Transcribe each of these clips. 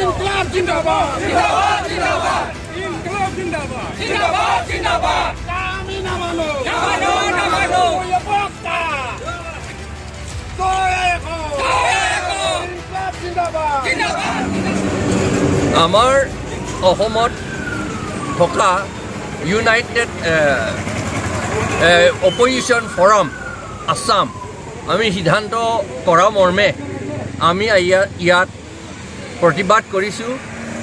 ইনকলাব জিন্দাবাদ, জিন্দাবাদ, জিন্দাবাদ, ইনকলাব জিন্দাবাদ, জিন্দাবাদ, জিন্দাবাদ। আমি নামানো, নামানো, নামানো। জিন্দাবাদ। আমাৰ অসমত থকা ইউনাইটেড অপজিশ্যন ফৰাম আছাম, আমি সিদ্ধান্ত কৰা মৰ্মে আমি ইয়াত প্ৰতিবাদ কৰিছোঁ।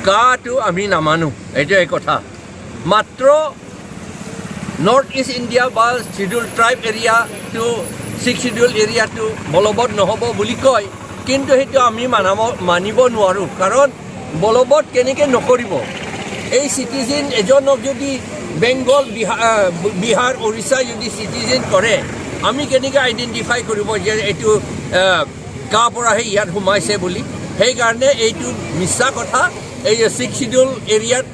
কাটো আমি নামানো, এইটোৱে কথা। মাত্ৰ নৰ্থ ইষ্ট ইণ্ডিয়া বা শ্বিডিউল ট্ৰাইব এৰিয়াটো, ছিক্স শ্বিডিউল এৰিয়াটো বলবৎ নহ'ব বুলি কয়, কিন্তু সেইটো আমি মানিব নোৱাৰোঁ। কাৰণ বলবৎ কেনেকৈ নকৰিব? এই চিটিজেন এজনক যদি বেংগল, বিহাৰ, উৰিষ্যা যদি চিটিজেন কৰে, আমি কেনেকৈ আইডেণ্টিফাই কৰিব যে এইটো কাৰ পৰাহে ইয়াত সোমাইছে বুলি? সেইকাৰণে এইটো মিছা কথা। এই ছিক্স শ্বিডিউল এৰিয়াত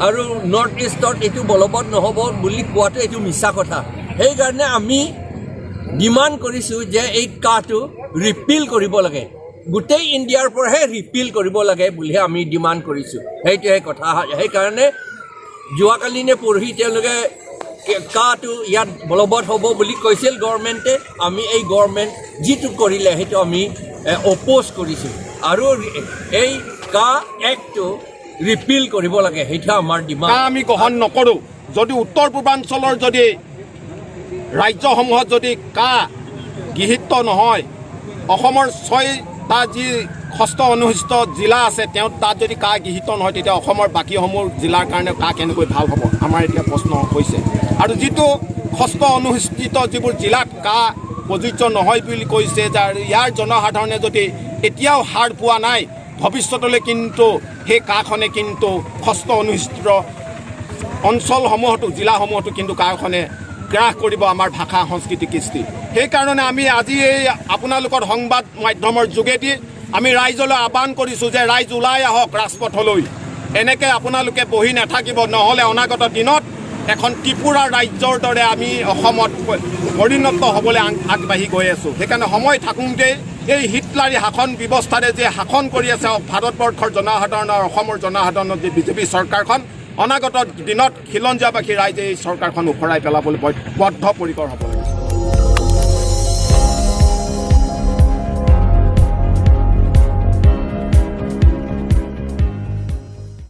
আৰু নৰ্থ ইষ্টত এইটো বলবৎ নহ'ব বুলি কোৱাটো এইটো মিছা কথা। সেইকাৰণে আমি ডিমাণ্ড কৰিছোঁ যে এই কাটো ৰিপিল কৰিব লাগে, গোটেই ইণ্ডিয়াৰ পৰাহে ৰিপিল কৰিব লাগে বুলিহে আমি ডিমাণ্ড কৰিছোঁ। সেইটোহে কথা। সেইকাৰণে যোৱাকালি নে পৰহি তেওঁলোকে কাটো ইয়াত বলবৎ হ'ব বুলি কৈছিল গভৰ্ণমেণ্টে। আমি এই গভৰ্ণমেণ্ট যিটো কৰিলে সেইটো আমি অপ'জ কৰিছোঁ আৰু এই কা এক্টটো ৰিপিল কৰিব লাগে, সেইটো আমাৰ ডিমাণ্ড। কা আমি গ্ৰহণ নকৰোঁ। যদি উত্তৰ পূৰ্বাঞ্চলৰ যদি ৰাজ্যসমূহত যদি কা গৃহীত নহয়, অসমৰ 6টা যি ষষ্ঠ অনুসূচিত জিলা আছে, তেওঁ তাত যদি কা গৃহীত নহয়, তেতিয়া অসমৰ বাকীসমূহ জিলাৰ কাৰণে কা কেনেকৈ ভাল হ'ব, আমাৰ এতিয়া প্ৰশ্ন হৈছে। আৰু যিটো ষষ্ঠ অনুসূচিত যিবোৰ জিলাত কা প্ৰযোজ্য নহয় বুলি কৈছে, যে আৰু ইয়াৰ জনসাধাৰণে যদি এতিয়াও সাৰ পোৱা নাই, ভৱিষ্যতলৈ কিন্তু সেই কাখনে কিন্তু ষষ্ঠ অনুসূচিত অঞ্চলসমূহতো, জিলাসমূহতো কিন্তু কাখনে গ্ৰাস কৰিব আমাৰ ভাষা, সংস্কৃতি, কৃষ্টি। সেইকাৰণে আমি আজি এই আপোনালোকৰ সংবাদ মাধ্যমৰ যোগেদি আমি ৰাইজলৈ আহ্বান কৰিছোঁ যে ৰাইজ ওলাই আহক ৰাজপথলৈ। এনেকৈ আপোনালোকে বহি নাথাকিব, নহ'লে অনাগত দিনত এখন ত্ৰিপুৰা ৰাজ্যৰ দৰে আমি অসমত পৰিণত হ'বলৈ আগবাঢ়ি গৈ আছোঁ। সেইকাৰণে সময় থাকোঁতেই এই হিটলাৰী শাসন ব্যৱস্থাৰে যে শাসন কৰি আছে ভাৰতবৰ্ষৰ জনসাধাৰণৰ, অসমৰ জনসাধাৰণৰ যে বিজেপি চৰকাৰখন, অনাগত দিনত খিলঞ্জীয়াবাসী ৰাইজে এই চৰকাৰখন উফৰাই পেলাবলৈ বদ্ধপৰিকৰ হ'ব লাগিব।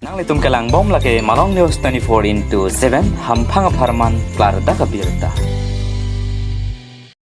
Nang litum kalang bom lake Malong News 24 into 7 hampang pharman klar da kabirta.